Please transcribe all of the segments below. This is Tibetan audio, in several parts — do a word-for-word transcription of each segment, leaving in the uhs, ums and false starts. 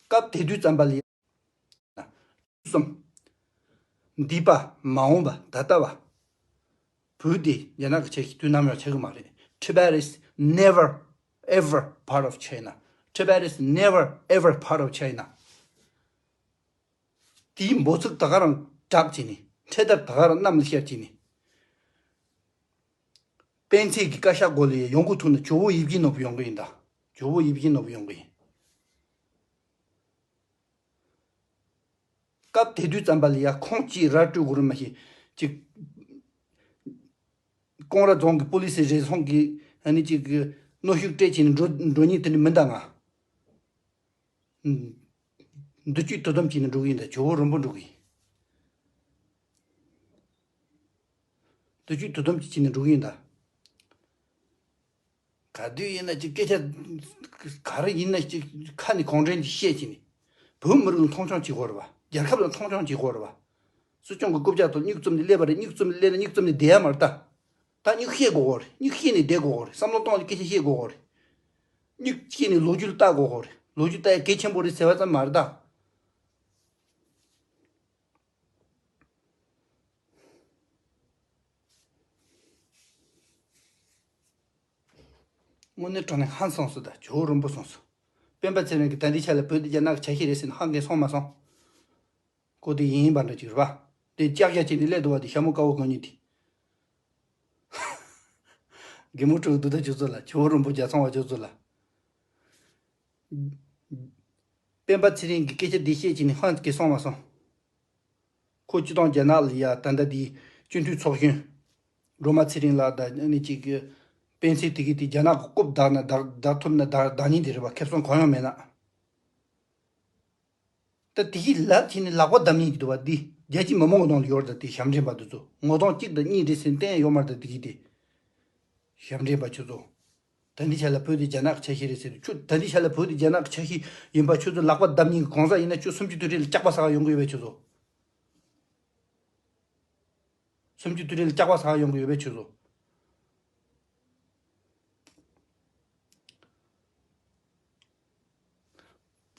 སྐབས་དེ་དུས་ཙམ་པ་ལ་ཡ། གསུམ། འདས་པ། མ་འོངས་པ། ད་ལྟ་བ། བོད་དེ་རྒྱ་ནག་གི་ཆ་ཤས་དུས་ནམ་ཡང་ཆགས་ཀྱི་མ་རེད། Tibet is never ever part of China. Tibet is never ever part of China. དེའི་འབོད་ཚིག་ད་ག་རང་གྲགས་བྱས་ནས། འཕྲེད་དར་ད་ག་རང་གནམ་ལ་ཤར་བྱས་ནས། སྤེན་ཚེ་གི་བཀའ་ཤག་སྒོ་ལ་ཡོང་གི་ཐུག་ན་ཇོ་བོ་ཡིད་བཞིན་ནོར་བུ་ཡོང་གི་ཡིན་ད། ཇོ་བོ་ཡིད་བཞིན་ནོར་བུ་ཡོང་གི་ཡིན། སྐབས་དེ་དུས་ཙམ་པ་ལ་ཡ་ཁོང་གཅིག་ར་སྤྲོད་དགོས་རེད་མ་གཞི། གཅིག་ཀོང་ར་རྫོང་གི་པོ་ལི་སི་རེ་ཟུང་གིས་ཨ་ནི་གཅིག་གི་གནོན་ཤུགས་སྤྲད་བྱས་ནས་འགྲོ་འགྲོ་མཁན་དེ་འདྲ་མིན་ད། ང་འདི་བཅུད་དོ་དམ་བྱས་ནས་འགྲོ་གི་ཡིན་ད། ཇོ་བོ་རིན་པོ་འགྲོ་གི་ཡིན། འདི་བཅུད་དོ་དམ་བྱས་ནས་འགྲོ་གི་ཡིན་ད། ག་དུས་ཡིན་ན་ཅིག་སྐད་ཆ་ག་རེ་ཡིན་ན་ཅིག་ཁ་ནས་གང་དྲན་གྱིས་བཤད་བྱས་ནས། བོད་མི་རིགས་ལ་མཐོང་ཆུང་བྱེད་དགོས་རེད་བ། རྒྱལ་ཁབ་ལ་མཐོང་ཆུང་བྱེད་དགོས་རེད་བ། སྲིད་སྐྱོང་གི་རྐུབ་བཀྱག་ཐོག་སྨྱུག་བཙུམ་ནས་སླེབས་པ་རེད། སྨྱུག་བཙུམ་ནས་སླེབས་ན་སྨྱུག་བཙུམ་ནས་བསྡད་ཡ་མ་རེད་ད། ད་སྨྱུག་བཤད་དགོས་གོ་རེད། སྨྱུག་བཤད་ནས་བསྡད་དགོས་གོ་རེད། བསམ་བློ་གཏོང་ནས་སྐད་ཆ་བཤད་དགོས་གོ་རེད། སྨྱུག་བཤད་ནས་ལོ་རྒྱུས་ལ་བལྟ་དགོས་གོ་རེད། ལོ་རྒྱུས་ལྟ་ཡ་གལ་ཆེན་པོ་རེད་ཟེར་བ་ཙམ་མ་རེད་ད། དངོས་གནས་དྲང་གནས་ཧང་སངས་སོང་ད། ཇོ་བོ་རིན་པོ་སོང་སོང་། སྤེན་པ་ཚེ་རིང་གིས་ད་ལྟའི་ཆ་ལ་བོད་འདི་རྒྱ་ནག་གི་ཆ་ཤས་རེད་ཟེར་ན་ཧང་གིས་སོང་མ་སོང་། ཁོ་དེ་ཡིན་ཡིན་པ་འདྲ་ཅིག་རེད་པ། དེ་ལྕགས་རྒྱ་བྱས་ནས་སླེབས་འདུག་བ། དེ་ཤ་མོ་དཀར་བོ་གོན་མཁན་དེ། གད་མོ་བྲོ་འདུག་ད་ཁྱོད་ཚོ་ལ། ཇོ་བོ་རིན་པོ་རྒྱ་ཚང་བ་ཁྱོད་ཚོ་ལ། སྤེན་པ་ཚེ་རིང་གིས་སྐད་ཆ་འདི་བཤད་བྱས་ནས་ཧང་གིས་སོང་མ་སོང་། ཁོ་སྤྱི་བཏང་རྒྱ་ནག་ལ་ཡ་ད་ལྟ་དེའི་སྤྱི་འཐུས་ཚོགས་གཞོན་སྒྲོལ་མ་ཚེ་རིང་ལགས་དང་ཨ་ནི་གཅིག་གི་སྤེན་ཚེ་དེ་གི་དེ་རྒྱ་ནག་གི་རྐུབ་བདག་ན་བདག་བདག་ཐུབ་ན་བདག་བདག་ཉིད་དེ་རེད་པ། ཁེ་བཟང་གང་ཡང་མེད་ན། ད་དེ་གི་ལབ་བྱས་ནས་ལག་པ་བརྡབ་ཉན་གྱི་འདུག་བ། འདི་རྒྱལ་སྤྱིའི་མི་མང་གི་ནང་ལ་ཡོད་རེད་ད། དེ་ཞབས་འདྲེན་པ་དེ་ཚོ་ངོ་གདོང་གཅིག་དང་གཉིས་རེད་ཟེར་ནས་བསྟན་ཡོད་མ་རེད་ད། དེ་གི་དེ་ཞབས་འདྲེན་པ་ཁྱོད་ཚོ། ད་འདི་ཆ་ལ་བོད་དེ་རྒྱ་ནག་གི་ཆ་ཤས་རེད་ཟེར་དུས། ཁྱོད་ད་འདི་ཆ་ལ་བོད་དེ་རྒྱ་ནག་གི་ཆ་ཤས་ཡིན་པ་ཁྱོད་ཚོ་ལག་པ་བརྡབ་ཉན་གི་གང་ཟག་ཡིན་ན་ཁྱོད་སུམ་ཅུ་དུས་དྲན་ལ་སྐྱག་པ་ཟ་ག་ཡོང་གི་ཡོད་པས་ཁྱོད་ཚོ། སུམ་ཅུ་དུས་དྲན་ལ་སྐྱག་པ་ཟ་ག་ཡོང་གི་ཡོད་པས་ཁྱོད་ཚོ།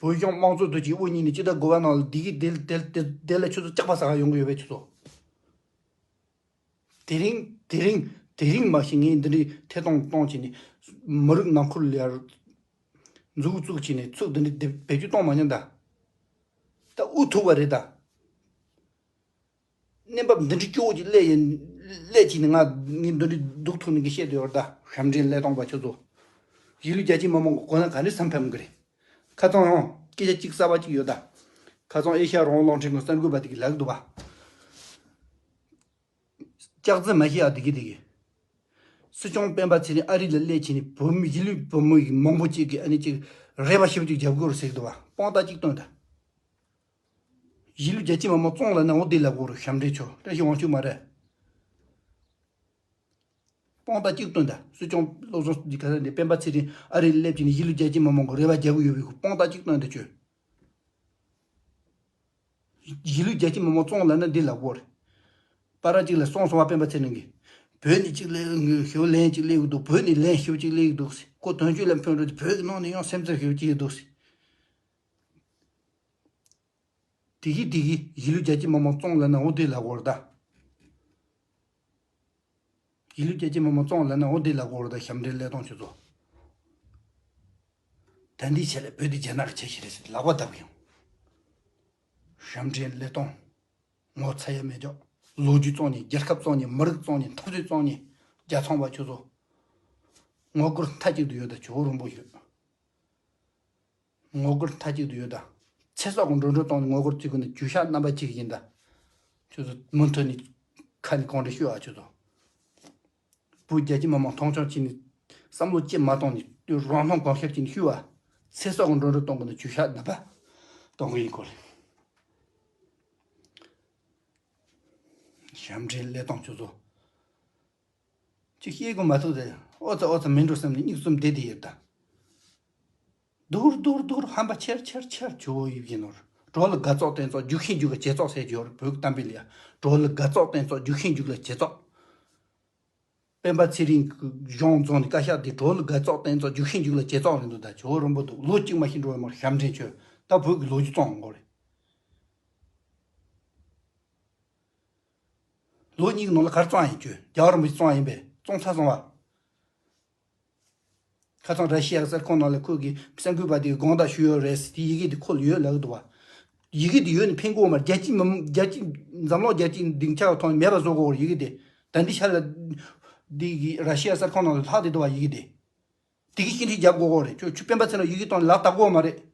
བོད་གཞུང་དམངས་གཙོ་དུ་ཅིག་དབུ་བརྙེས་ནས་སྤྱི་ཟླ་དགུ་པ་ནང་ལ་བསྡད་ཀྱི་དེ་དེ་དེ་དེ་ལ་ཁྱོད་ཚོ་སྐྱག་པ་ཟ་ག་ཡོང་གི་ཡོད་པས་ཁྱོད་ཚོ། དེ་རིང་དེ་རིང་དེ་རིང་མ་གཞི་ངས་འདི་འདྲའི་ཐད་གཏོང་གཏོང་བྱས་ནས་མི་རིགས་ནང་ཁུལ་ལ་ཡར་མཛུབ་བཙུགས་བྱས་ནས་ཚུགས་འདི་འདྲའི་བེད་སྤྱོད་གཏོང་མ་མྱོང་ད། ད་དབུ་ཐུག་པ་རེད་ད། གནས་བབ་འདི་འདྲའི་སྐྱོ་བོ་ཅིག་སླེབས་ཡིན་སླེབས་ཀྱིས་ནི་ང་ངས་འདི་འདྲའི་སྡུག་ཐུག་ནི་གི་བཤད་དུ་ཡོད་ད། ཞབས་འདྲེན་ཀླད་སྟོང་པ་ཁྱོད་ཚོ། གཞིས་ལུས་རྒྱ་ཆེ་མི་མང་གི་གོ་ན་ག་འདྲའི་སེམས་ཕམ་གི་རེད། ཁ་སང་ཡང་སྐད་ཆ་གཅིག་གསར་པ་གཅིག་ཡོད་ད། ཁ་སང་ཨེ་ཤ་ཡ་རང་དབང་རླུང་འཕྲིན་གྱི་གསར་འགོད་པ་དེ་གིས་ལབ་འདུག་པ། སྐྱག་རྫུན་མ་བཤད་ཨ། དེ་གི་དེ་གི། སྲིད་སྐྱོང་སྤེན་པ་ཚེ་རིང་ཨ་རི་ལ་སླེབས་བྱས་ནས་བོད་མི་གཞིས་ལུས་བོད་མི་ཡི་མང་པོ་གཅིག་གིས་ཨ་ནི་གཅིག་རེ་བ་ཞེ་པོ་ཅིག་རྒྱབ་དགོས་རེད་ཟེར་གི་འདུག་པ། དཔང་རྟགས་གཅིག་སྟོན་ད། གཞིས་ལུས་རྒྱ་ཆེ་མི་མང་བཙོང་ལབ་ན་འོ་དེ་ལབ་དགོས་རེད། ཞབས་འདྲེན་ཆོ་བཀྲ་ཤིས་དབང་ཕྱུག་མ་རེད། དཔང་རྟགས་གཅིག་སྟོན་ད། སྲིད་སྐྱོང་བློ་བཟང་སུ་ག་ས་ནས་སྤེན་པ་ཚེ་རིང་ཨ་རི་སླེབས་ཀྱི་ནས་གཞིས་ལུས་རྒྱ་ཆེ་མི་མང་གི་རེ་བ་རྒྱག་གི་ཡོད་པའི་དཔང་རྟགས་གཅིག་སྟོན་ད་ཁྱོད། གཞིས་ལུས་རྒྱ་ཆེ་མི་མང་བཙོང་ལབ་ན་འདི་ལབ་དགོས་རེད། པ་ར་གཅིག་ལ་སོང་སོང་བ་སྤེན་པ་ཚེ་རིང་གིས། བོད་ནས་གཅིག་ལས་ཞེ་པོ་ལན་གཅིག་སླེབས་ཀྱི་འདུག་བོད་ནས་ལན་ཞེ་པོ་གཅིག་སླེབས་ཀྱི་འདུག་ཟེར། ཁོ་དོན་གཅོད་ལ་ཕན་རེད་དེ་བོད་ཀྱི་ནང་ནས་ཡང་སེམས་འཚབ་ཞེ་པོ་སྐྱེ་གི་འདུག་ཟེར། དེ་གིས་དེ་གིས་གཞིས་ལུས་རྒྱ་ཆེ་མི་མང་བཙོང་ལབ་ན་འོ་དེ་ལབ་དགོས་རེད་ད། གཞིས་ལུས་རྒྱ་ཆེ་མི་མང་བཙོང་ལབ་ན་འོ་དེ་ལབ་དགོས་རེད་ད། ཞབས་འདྲེན་ཀླད་སྟོང་ཁྱོད་ཚོ། ད་འདི་བྱས་ལ་བོད་འདི་རྒྱ་ནག་གི་ཆ་ཤས་རེད་ཟེར་ལག་པ་བརྡབ་ཡོང་། ཞབས་འདྲེན་ཀླད་སྟོང་། ངོ་ཚ་ཡ་མེད་ཅོག་ལོ་རྒྱུས་བཙོང་ནས་རྒྱལ་ཁབ་བཙོང་ནས་མི་རིགས་བཙོང་ནས་འཐབ་རྩོད་བཙོང་ནས་རྒྱ་ཚོང་པ་ཁྱོད་ཚོ། ངོ་རྒོལ་མཐའ་གཅིག་ཏུ་ཡོད་ད། ཇོ་བོ་རིན་པོ་ཡོད། ངོ་རྒོལ་མཐའ་གཅིག་ཏུ་ཡོད་ད། ཚེ་སྲོག་གི་འགྲོ་གྲོན་གཏོང་ནས་ངོ་རྒོལ་བྱེད་དགོས་ན་རྒྱུ་ཤ་རྣམ་པ་གཅིག་ཡིན་ད། ཁྱོད་ཚོ་མུ་མཐུད་ནས་ཁ་ནས་གང་འདྲ་ཤོད་ཨ་ཁྱོད་ཚོ། བོད་རྒྱ་ཆེ་མི་མང་མཐོང་ཆུང་བྱས་ནས་བསམ་བློ་ཅི་མ་གཏོང་ནས་རང་སྣང་གང་ཤར་བྱས་ནས་ཤོད་ཨ། ཚེ་སྲོག་གི་འགྲོ་གྲོན་གཏོང་དགོས་ན་རྒྱུ་ཤ་རྣམ་པ་གཏོང་གི་ཡིན་སྐོར་རེད། ཞབས་འདྲེན་ཀླད་སྟོང་ཁྱོད་ཚོ། ཅིག་བཤད་དགོས་མ་ཐུག་དེ། ཨོ་ཙི་ཨོ་ཙི་མི་འགྲོ་བསམ་ནས་སྨྱུག་རྩུབ་བསྡད་དེ་ཡོད་ད། སྡུག་རུ་སྡུག་རུ་སྡུག་རུ་ཧམ་པ་ཆེར་ཆེར་ཆེར་ཇོ་བོ་ཡིད་བཞིན་ནོར། གྲོགས་ལ་དགའ་ཚོགས་བསྟན་ཚོགས་རྒྱུག་ཤིང་རྒྱུག་ལ་བྱེད་ཚོགས་ཟེར་གྱི་ཡོད་རེད་བོད་ཀྱི་གཏམ་དཔེ་ལ་ཡ། གྲོགས་ལ་དགའ་ཚོགས་བསྟན་ཚོགས་རྒྱུག་ཤིང་རྒྱུག་ལ་བྱེད་ཚོགས། སྤེན་པ་ཚེ་རིང་གི་གཞུང་རྫོང་ནས་བཀའ་ཤག་དེ་གྲོགས་ལ་དགའ་ཚོགས་བསྟན་ཚོགས་རྒྱུག་ཤིང་རྒྱུག་ལ་བྱེད་ཚོགས་རེད་འདུག་ད་ཇོ་བོ་རིན་པོ་འདུག་ལོ་གཅིག་མ་ཞིག་འགྲོ་བའི་མར་ཞབས་འདྲེན་ཆོས་ ད་བོད་ཀྱི་ལོ་རྒྱུས་བཙོང་དགོས་རེད། ལོ་གཉིས་ཀྱི་ནང་ལ་ག་རེ་བཙོང་ཡིན་ཁྱོད། རྒྱལ་བ་རིན་པོ་ཆེ་བཙོང་ཡིན་པས། བཙོང་ཚར་སོང་བ། ཁ་སང་ར་ཤི་ཡ་གསར་ཁང་ནང་ལ་ཁོ་གི་གསར་འགོད་པ་དེ་གིས་དགོངས་དག་ཞུས་ཡོད་རེད་ཟེར། དེ་ཡི་གེ་དེ་ཁོ་ལ་ཡོད་ལབ་ཀྱི་འདུག་བ། ཡི་གེ་དེ་ཡོད་ནི་ཕན་གྱི་ཡོད་མ་རེད། རྒྱལ་སྤྱི་མི་རྒྱལ་སྤྱི་འཛམ་གླིང་རྒྱལ་སྤྱིའི་སྡིངས་ཆ་ཐོག་ནས་མེད་པ་བཟོ་དགོས་རེད། ཡི་གེ་དེ་ད་འདི་ཤར་ལ་འདི་གི་ར་ཤི་ཡ་གསར་ཁང་ནང་ལ་ལྷག་བསྡད་འདུག་བ། ཡི་གེ་དེ་དེ་གི་ཤེས་འདྲི་རྒྱབ་དགོས་རེད། ཁྱོད་ཁྱོད་སྤེན་པ་ཚེ་རིང་ཡི་གེ་བཏང་ནས་ལག་བསྟར་དགོས་མ་རེད།